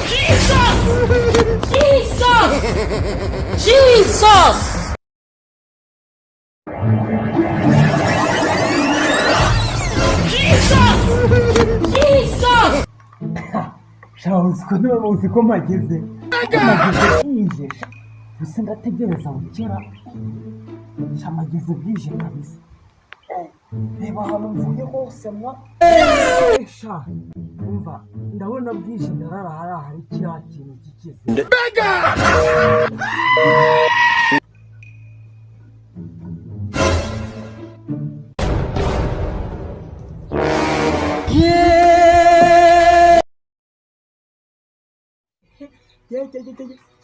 Jesus! Jesus! Jesus! Jesus! Sha, uzi ko niba uzi ko mpageze, mpageze bwije sha. Gusa ndategereza bukera sha, mpageze bwije kabisa. Reba ahantu mvuye hose mwa. Sha, umva, ndabona bwije, ndarara hariya hari kiriya kintu cy'ikiziba.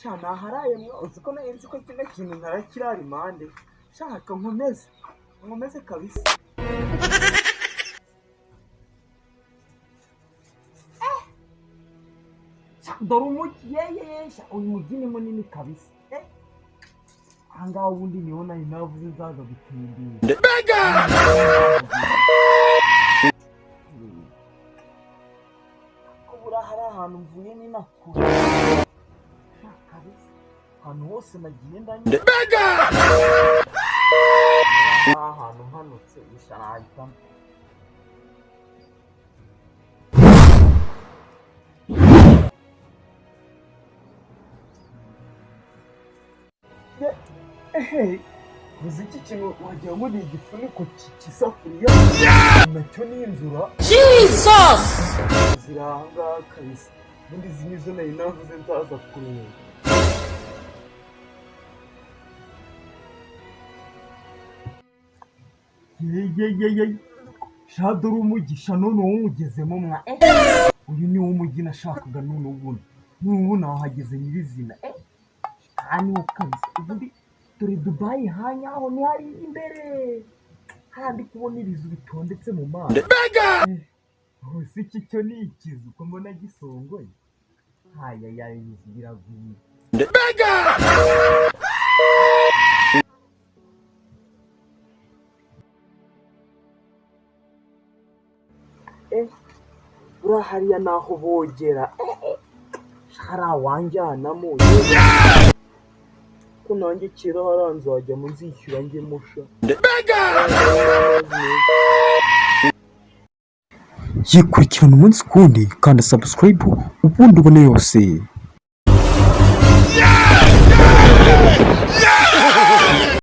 Sha, naharaye mwa. Uzi ko nari nzi ko kino kintu ntarakirara impande? Shaka nkomeze, nkomeze kabisa. Sha, dore umujyi, yeye sha, uyu mujyi ni munini kabisa. Ahangaha ubundi niho nari navuze nzaza gutembera. Ko buriya hari ahantu mvuye ni na kure. Sha, kabisa ahantu hose nagiye ndanyura, hari ahantu mpanutse gusa nahitamo. Ehe, uzi iki kintu wagira ngo ni igifuniko cy'isafuriya, nacyo ni inzura. Jesus! Ziri ahangaha kabisa. Ubundi izi nizo nari navuze nzaza kureba. Yeyeyeye, sha, dore umugisha none uwugezemo mwa. Uyu ni wo mujyi nashakaga. None ubundi n'ubu nahageze nyirizina. Aha niho kabisa. Ubundi dore Dubayi hanyaho ni hariya imbere, hariya ndi kubona ibizu bitondetse mu mazi. Ubu iki cyo ni ikizu ko mbona gisongoye? Hayaya, ibizu biragwira. Buriya hariya ni aho bogera. Hariya wanjyanamo ko nanjye kera hariya nzajyamo, nzishyura njyemo sha. Yikurikirana umunsi ku wundi, kanda subscribe ubundi ubone yose.